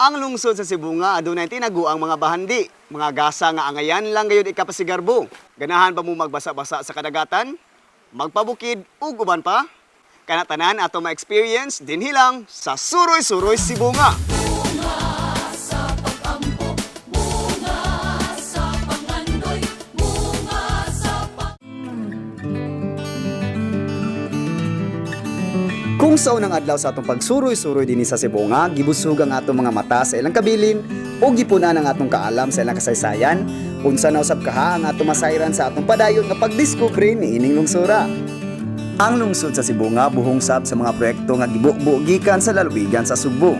Ang lungsod sa Sibonga adunay tinaguang mga bahandi, mga gasa nga angayan lang gayud ikapasigarbo. Ganahan ba mo magbasa-basa sa kadagatan? Magpabukid ug uban pa? Kana tanan ato ma-experience dinhi lang sa Suroy-Suroy Sibonga. Kung sa unang adlaw sa atong pagsuroy-suroy dinhi sa Sibonga, gibusog ang atong mga mata sa ilang kabilin o gipunan ang atong kaalam sa ilang kasaysayan, unsa na usab kaha ang atong masayran sa atong padayon nga pagdiskubre niining lungsura. Ang lungsod sa Sibonga buhong sab sa mga proyekto nga gibubo gikan sa lalawigan sa Sugbo.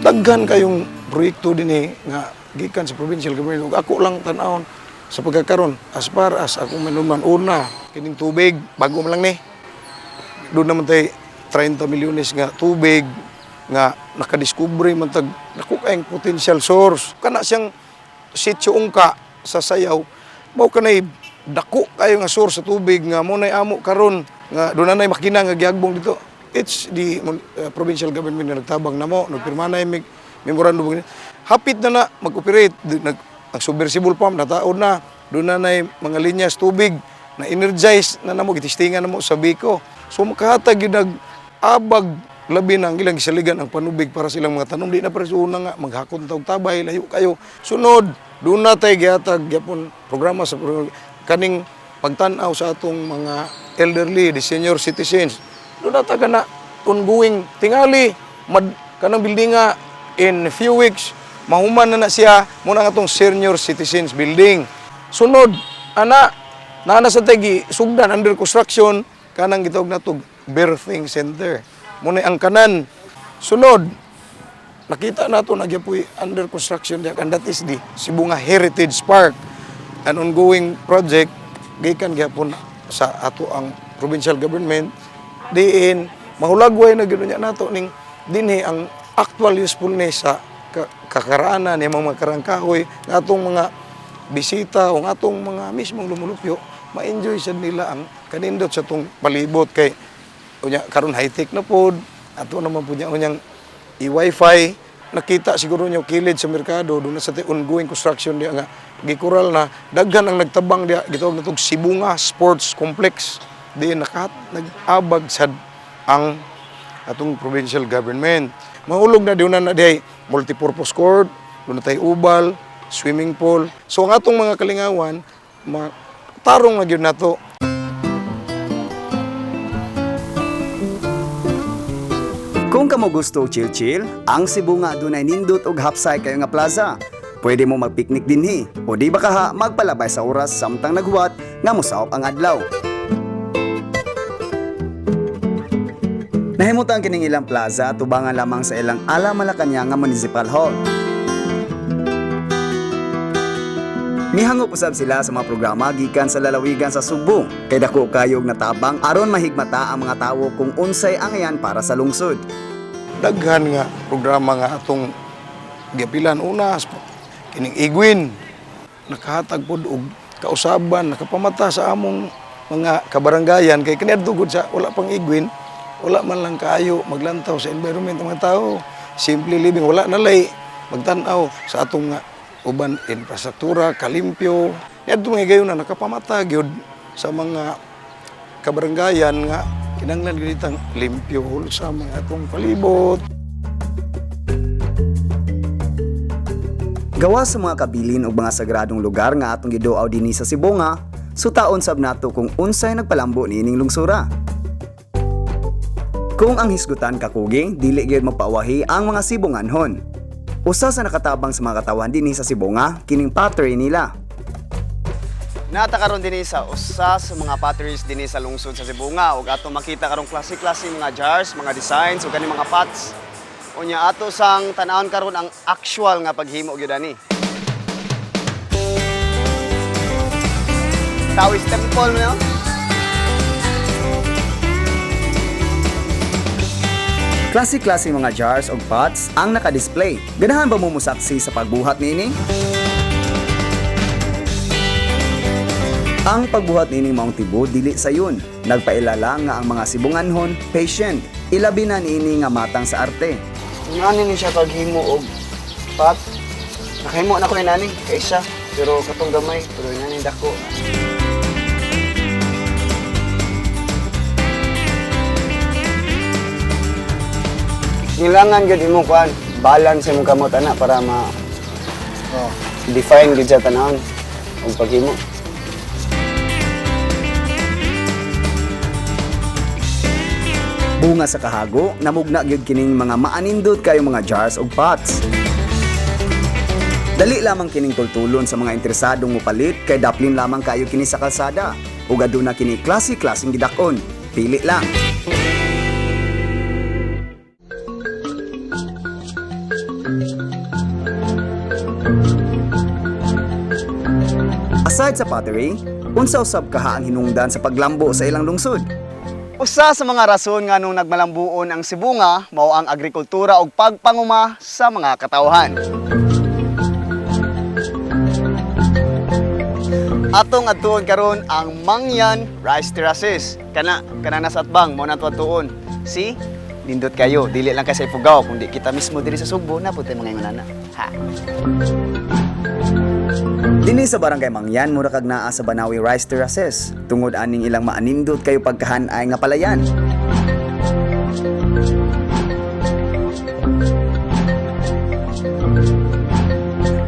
Daghan kayong proyekto dinhi nga gikan sa provincial government ug ako lang tan-awon sa pagkakaron as far as akong manuman, una kining tubig, bago man lang ni. Doon naman tay 30 milyones nga tubig nga nakadiskubre man tag dako kayong potential source kana siyang sitio Ungka sa Sayaw, mao kanay dako kayo nga source sa tubig nga mo nay amo karon nga doon na nay makina nga giagbong dito. It's the provincial government na nagtabang namo, nagpirma na yung memorandum, hapit na na mag-operate. Ang submersible pump nataon na, doon na nay mga linyas tubig na energize na namo, gitistingan namo sa Biko. So makahatag yun, nag-abag labi na ang ilang gisaligan ang panubig para silang mga tanom, di na para sa una nga maghakon tawg tabay, layo kayo. Sunod, doon na tayo gihatag gyapon programa sa kaning pagtan-aw sa atong mga elderly, the senior citizens. Doon na taga na ongoing tingali mad kanang building nga in a few weeks mahuman na na siya muna ang atong senior citizens building. Sunod ana naa na sa tagi sugdan, under construction, kanang gitawag natog birthing center muna ang kanan. Sunod, nakita nato na gyapoy under construction diya, and that is the Sibonga Heritage Park, an ongoing project gikan gyapon sa ato ang provincial government, diin mahulagway na gyud niya nato ning dinhi ang actual usefulness sa kakaraanan ni mga karangkahoy nga atong mga bisita o ang atong mga mismong lumulupyo ma-enjoy sad nila ang kanindot sa atong palibot, kay unya karon high-tech na pod ato naman pud niya unyang i-wifi. Nakita siguro niyo kilid sa merkado, doon na sa ongoing construction diya nga gikural na, daghan ang nagtabang diya, gitawag natong Sibonga Sports Complex, di nakat nag-abag sad ang atong provincial government. Mahulog na diyon na diay multipurpose court, doon na tayo ubal, swimming pool. So ang atong mga kalingawan, tarong na gyud nato. Kung kamo gusto og chill-chill, ang Sibonga adunay nindot og hapsay kayo nga plaza. Pwede mo magpiknik dinhi o di ba kaha magpalabay sa oras samtang naghuwat nga mosaop ang adlaw. Nahimutang kining ilang plaza tubangan lamang sa ilang Ala Malacañang nga Municipal Hall. Mihangop usab sila sa mga programa gikan sa lalawigan sa Sugbo. Kay dako kayog natabang aron mahigmata ang mga tawo kung unsay angayan para sa lungsod. Daghan nga programa nga atong giapilan, una kining Igwin, nakahatag pod og kausaban, nakapamata sa among mga kabaranggayan, kay kaniadto gud sa wala pang Igwin, wala man lang kaayo maglantaw sa environment ang mga tao, simple living, wala na lay magtan-aw sa atong nga uban infrastruktura kalimpyo. Niadto mga higayon na nakapamata gyud sa mga kabaranggayan nga kinahanglan gyud itang limpyo sa mga atong palibot. Gawa sa mga kabilin og mga sagradong lugar nga atong giduaw dinhi sa Sibonga, sutaon sab nato kung unsay nagpalambo niining lungsura. Kung ang hisgutan kakugi, dili gyud magpaawahi ang mga Sibonganhon. Usa sa nakatabang sa mga katawan dinhi sa Sibonga, kining pottery nila. Nata karon dinhi sa usa sa mga potteries dinhi sa lungsod sa Sibonga ug ato makita karong klase-klase mga jars, mga designs ug kaning mga pots. Unya ato sang tan-awon karon ang actual nga paghimo gyud ani. Taoist temple, no? Klase-klase mga jars o pots ang naka-display. Ganahan ba mo musaksi sa pagbuhat niini? Ang pagbuhat niining maong tibo dili sayon. Nagpailala nga ang mga Sibonganhon patient. Ilabi na niini nga matang sa arte. Ano ni siya paghimo og pot? Nakahimo na ko ni nani, kaysa. Pero katong gamay, pero nani dako. Kailangan gyud imo kuan, balance imong kamot ana para ma Oh. define gyud sa tanawon og paghimo. Bunga sa kahago, namugna gyud kining mga maanindot kayo mga jars og pots. Dali lamang kining tultulon sa mga interesadong mupalit kay daplin lamang kayo kini sa kalsada ug aduna kini klase-klaseng gidakon. Pili lang. Aside sa pottery, unsa usab kaha ang hinungdan sa paglambo sa ilang lungsod? Usa sa mga rason nga nung nagmalambuon ang Sibonga mao ang agrikultura ug pagpanguma sa mga katawhan. Atong adtuon karon ang Mangyan Rice Terraces. Kana kana nasa atbang mo na ato adtuon. Si nindot kayo, dili lang kay sa Ifugao kundi kita mismo diri sa Sugbo na pud mga ingon ana. Ha. Dinhi sa Barangay Mangyan, mura kag naa sa Banawi Rice Terraces. Tungod aning ilang maanindot kayo pagkahanay nga palayan.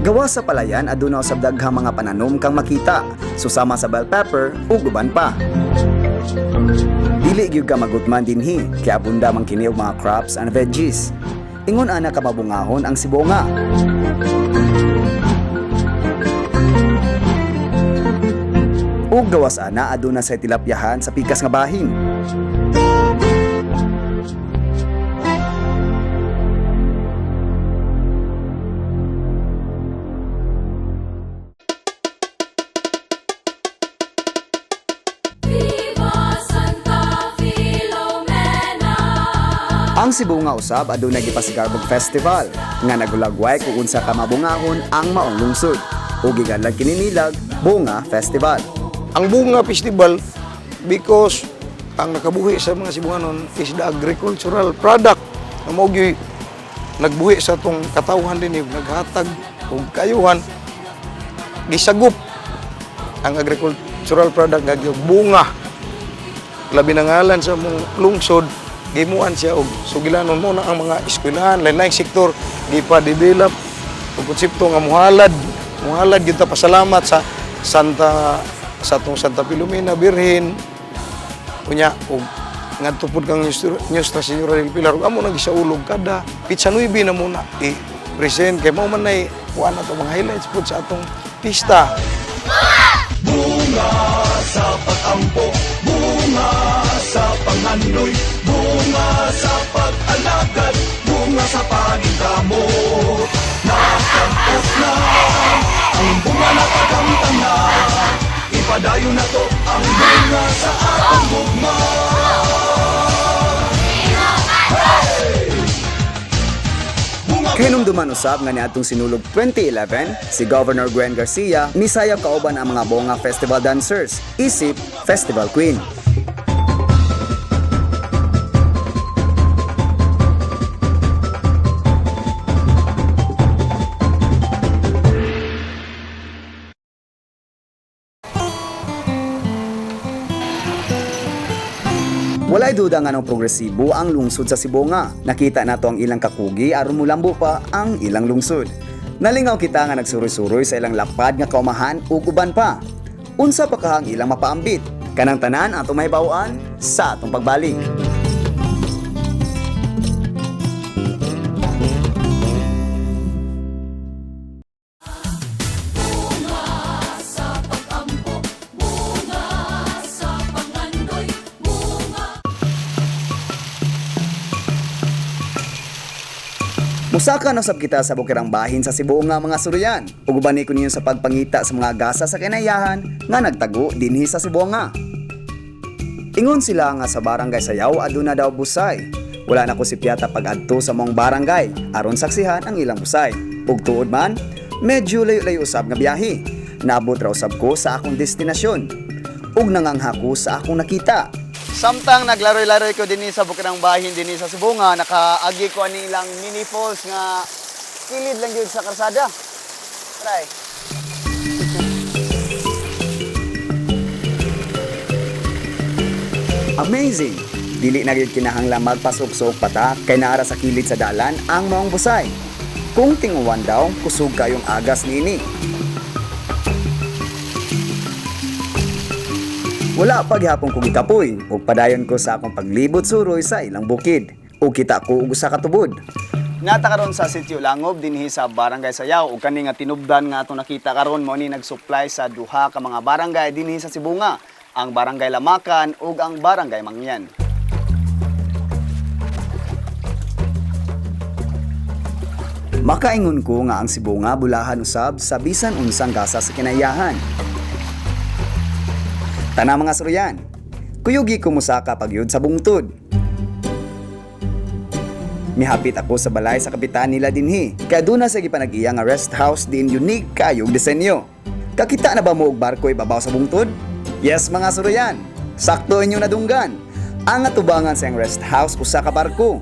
Gawa sa palayan, aduna usab daghang mga pananom kang makita, susama sa bell pepper ug uban pa. Dili gyud ka magutman dinhi, kay abunda man kini og mga crops and veggies. Ingon ana ka mabungahon ang Sibonga. Ug gawas ana aduna sa tilapyahan sa pikas nga bahin. Viva Santa Filomena! Ang Sibonga usab aduna gipasigarbog festival nga nagulagway kung unsa ka mabungahon ang maong lungsod. Ug giganlag kini nilag Bunga Festival. Ang Bunga Festival because ang nakabuhi sa mga Cebuanon is the agricultural product na mao gyud nagbuhi sa atong katawhan din naghatag og kayuhan gisagop ang agricultural product nga gyud bunga labi na ngalan sa mong lungsod gimuan siya og sugilanon mo na ang mga eskwelahan lain-laing sektor gipa-develop og konsepto nga muhalad muhalad gyud ta pasalamat sa Santa sa atong Santa Filomena Birhen unya og ngadto pud kang Nuestra Señora del Pilar ug amo na gisaulog kada pitsa 9 na muna i-present kay mao man nay kuan ato mga highlights pud sa atong pista. Kahinumduman usab nga niadtong Sinulog 2011, si Governor Gwen Garcia misayaw kauban ang mga Bonga Festival dancers, isip Festival Queen. Walay duda nga ng progresibo ang lungsod sa Sibonga. Nakita nato ang ilang kakugi aron mulambo pa ang ilang lungsod. Nalingaw kita nga nagsuroy-suroy sa ilang lapad nga kaumahan ug uban pa. Unsa pa kahang ilang mapaambit? Kanang tanan atong mahibaw-an sa atong pagbalik. Sa pag-ampo, bunga sa pangandoy, bunga. Musaka na sab kita sa bukirang bahin sa Sibonga mga suruyan. Ug uban ni ko ninyo sa pagpangita sa mga gasa sa kinayahan nga nagtago dinhi sa Sibonga. Ingon sila nga sa barangay Sayaw aduna daw busay. Wala na ko si Piata pag-adto sa mong barangay aron saksihan ang ilang busay. Ug tuod man, medyo layo-layo usab nga biyahe. Naabot ra usab ko sa akong destinasyon. Ug nangangha ko sa akong nakita. Samtang naglaroy-laroy ko dinhi sa Bukirang Bahin dinhi sa Sibonga, nakaagi ko ani ilang mini falls nga kilid lang gyud sa karsada. Try. Amazing! Dili na gyud kinahanglan magpasuksok pata kay naara sa kilid sa dalan ang maong busay. Kung tinguwan daw, kusog kayong agas niini. Wala pa gihapon ko gikapoy ug padayon ko sa akong paglibot suroy sa ilang bukid. Ug kita ko og usa ka tubod. Nata karon sa Sitio Langob dinhi sa Barangay Sayaw ug kani nga tinubdan nga atong nakita karon mao ni nag-supply sa duha ka mga barangay dinhi sa Sibonga, ang Barangay Lamakan ug ang Barangay Mangyan. Makaingon ko nga ang Sibonga bulahan usab sa bisan unsang gasa sa kinaiyahan. Tanang mga suruyan, kuyugi ko musaka pagyud sa bungtod. Mihapit ako sa balay sa kapitan nila dinhi. Kaya doon na sa gipanag-iya nga rest house din unique kayog disenyo. Kakita na ba mo og barko ibabaw sa bungtod? Yes, mga suruyan, sakto inyong nadunggan. Ang atubangan sa iyang rest house usa ka barko.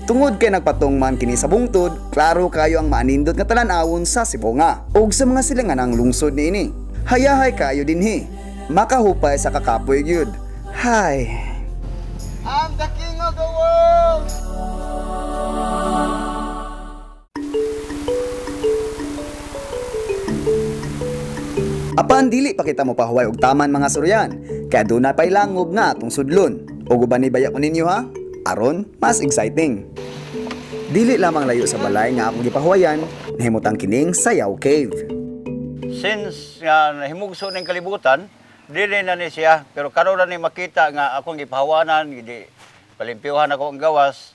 Tungod kay nagpatong man kini sa bungtod, klaro kayo ang maanindot nga talan-awon sa Sibonga ug sa mga silanganang lungsod niini. Hayahay kayo dinhi. Makahupay sa kakapoy gyud. Hay. I'm the king of the world. Apan dili pa kita mo pahuway og taman, mga suryan. Kaya doon na pa'y langob nga atong sudlon. Og uban ni baya ko ninyo ha? Aron, mas exciting. Dili lamang layo sa balay nga akong gipahuwayan, nahimutang kining Sayaw Cave. Since nga nahimugso ning kalibutan, dili na ni siya, pero karon na ni makita nga akong gipahawanan, gidi palimpyuhan ako ang gawas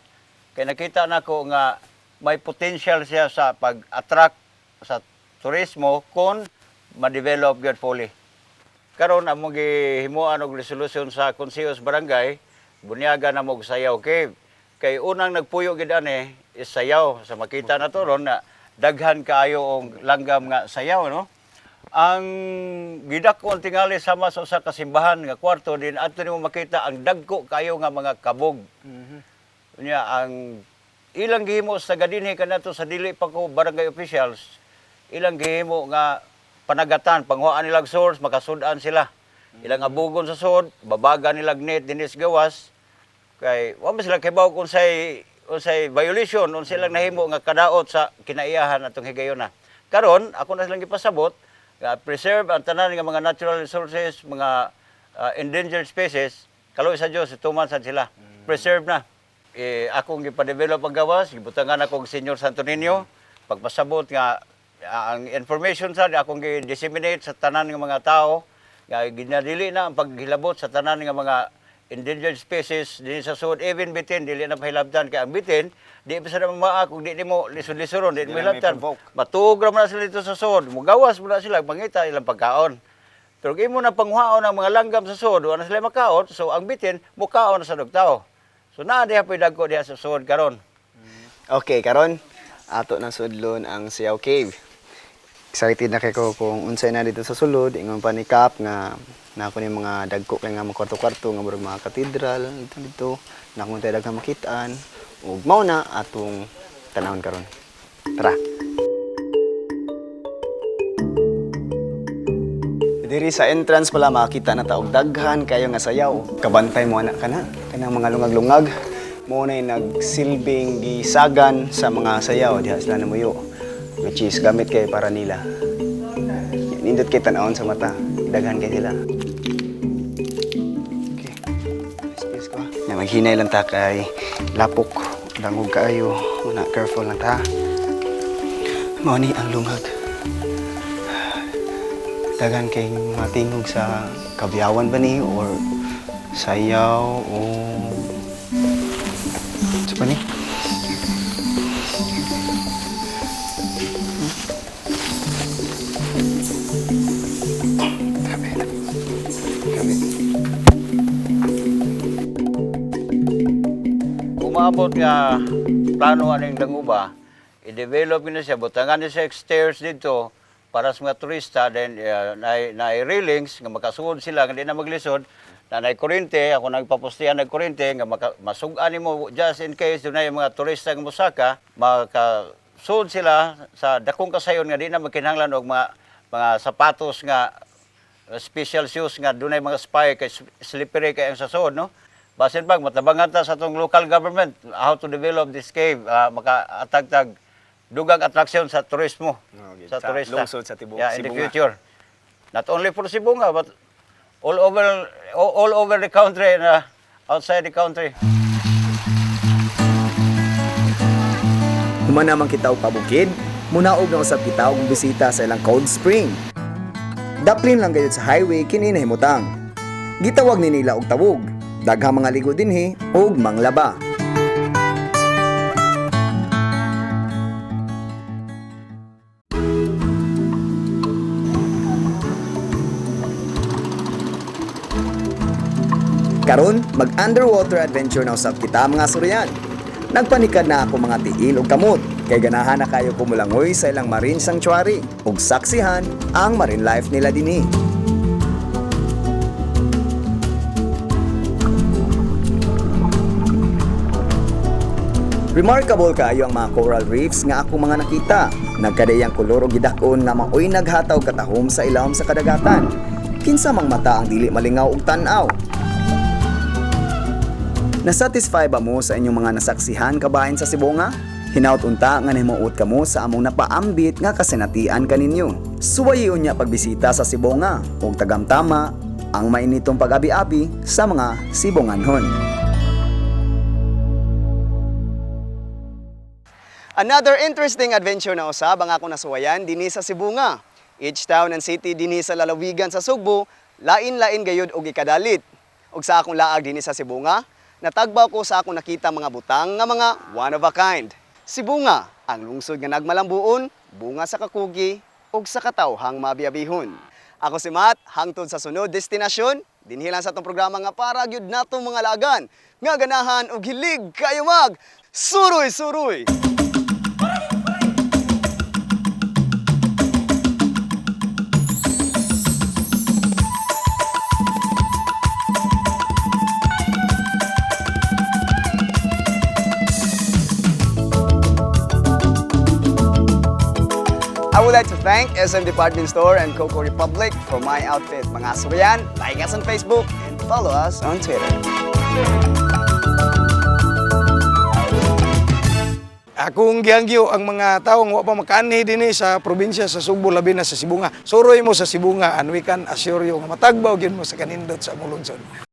kay nakita nako nga may potential siya sa pag-attract sa turismo kung ma-develop gyud fully. Karon among gihimuan og resolution sa konseho sa barangay, bunyaga na mo og Sayaw Cave. Kay unang nagpuyo gid ani is sayaw, sa makita na to ron na daghan kaayo og langgam nga sayaw, no. Ang gidak-on tingali sama sa usa ka simbahan nga kwarto din adto nimo makita ang dagko kaayo nga mga kabog. Unya ang ilang gihimo sa taga dinhi kanato sa dili pa ko barangay officials, ilang gihimo nga panagatan, panghuaan nilang source, makasud-an sila. Ilang abugon sa sud, babaga nilang net dinis gawas kay wa man sila kibaw kung say unsay violation, unsay ilang nahimo nga kadaot sa kinaiyahan atong higayona. Karon ako na silang gipasabot nga preserve ang tanan nga mga natural resources, mga endangered species, kaluoy sa Dios tuman sad sila. Preserve na. Eh, akong gipa-develop ang gawas, gibutangan ako og Senior Santo Niño, pagpasabot nga ang information sad akong gi-disseminate sa tanan nga mga tao nga ginadili na ang paghilabot sa tanan nga mga endangered species dinhi sa sud, even bitin dili na pahilabtan kay ang bitin di pa sa maak kung di nimo lisod-lisoron, di mo Di na may hilabtan. provoke. Matuog ra man na sila dito sa sud, mugawas mo na sila mangita ilang pagkaon. Pero kung imo na panghuaon ang mga langgam sa sud, wa na sila makaon, so ang bitin mukaon na sa tao. So naa diha po'y dagko diha sa sud karon. Okay, karon ato na sudlon ang Sayaw Cave. Excited na kay ko kung unsay na dito sa sulod, ingon pa ni Kap nga na ako ni mga dagko kay nga mga kwarto-kwarto nga murag mga katedral dito dito na akong tayo daghang makitaan ug mao na atong tanawon karon. Tara. Diri sa entrance pala makita na ta og daghan kayo nga sayaw. Kabantay mo anak kana kanang mga lungag-lungag. Mo na nagsilbing gisagan sa mga sayaw diha sila namuyo. Which is gamit kay para nila. Nindot kay tan-awon sa mata. Daghan kay sila. Okay. Space ko. Na maghinay lang ta kay lapok. Dangog kaayo. Una careful lang ta. Mao ni ang lungag. Daghan kay mga tingog sa kabyawan ba ni or sayaw o sa pa ni? Tabi, tabi. Tabi. Umabot nga plano aning Danguba, i-develop na siya, butangan ni siya stairs dito para sa mga turista, then na railings nga makasuod sila nga di na maglisod. Nanay kuryente, ako nagpapustihan ng kuryente nga masug-an nimo just in case dunay mga turista nga mosaka, makasud sila sa dakong kasayon nga di na magkinahanglan og mga sapatos nga special shoes nga dunay mga spike kay slippery kay ang sasod, no? Basin pag matabangan ta sa atong local government how to develop this cave, makaatagtag dugang atraksyon sa turismo Okay. sa Sa turista. lungsod sa Yeah, in the Sibonga. future. Not only for Sibonga but all over the country and outside the country. Human naman kita og pabukid, munaog na usab kita og bisita sa ilang cold spring. Daplin lang gayud sa highway kini nahimutang. Gitawag ni nila og tawog. Daghang mga ligo dinhi ug manglaba. Karon, mag-underwater adventure na usab kita, mga suryan. Nagpanikad na ako mga tiil ug kamot kay ganahan na kayo kumulangoy sa ilang marine sanctuary ug saksihan ang marine life nila dinhi. Remarkable kaayo ang mga coral reefs nga ako mga nakita. Nagkadayang kolor og gidak-on nga maoy naghataw katahom sa ilawom sa kadagatan. Kinsa mang mata ang dili malingaw og tan-aw? Nasatisfy ba mo sa inyong mga nasaksihan kabahin sa Sibonga? Hinaut unta nga nahimuot kamo sa among napaambit nga kasinatian kaninyo. Suwayon niya pagbisita sa Sibonga ug tagamtama ang mainitong pag-abi-abi sa mga Sibonganhon. Another interesting adventure na usab ang ako nasuwayan dinhi sa Sibonga. Each town and city dinhi sa lalawigan sa Sugbo, lain-lain gayud og ikadalit. Ug sa akong laag dinhi sa Sibonga, natagbaw ko sa akong nakita mga butang nga mga one of a kind. Sibonga, ang lungsod nga nagmalambuon, bunga sa kakugi ug sa katawhang mabiabihon. Ako si Matt, hangtod sa sunod destinasyon, dinhi lang sa atong programa nga para gyud natong mga lagan nga ganahan og hilig kayo mag suroy-suroy. I would like to thank SM Department Store and Coco Republic for my outfit. Mga suryan, like us on Facebook and follow us on Twitter. Akong gihangyo ang mga tawo nga wa pa makaanhi dinhi sa probinsya sa Sugbo, labi na sa Sibonga. Suroy mo sa Sibonga and we can assure you nga matagbaw gyud mo sa kanindot sa among lungsod.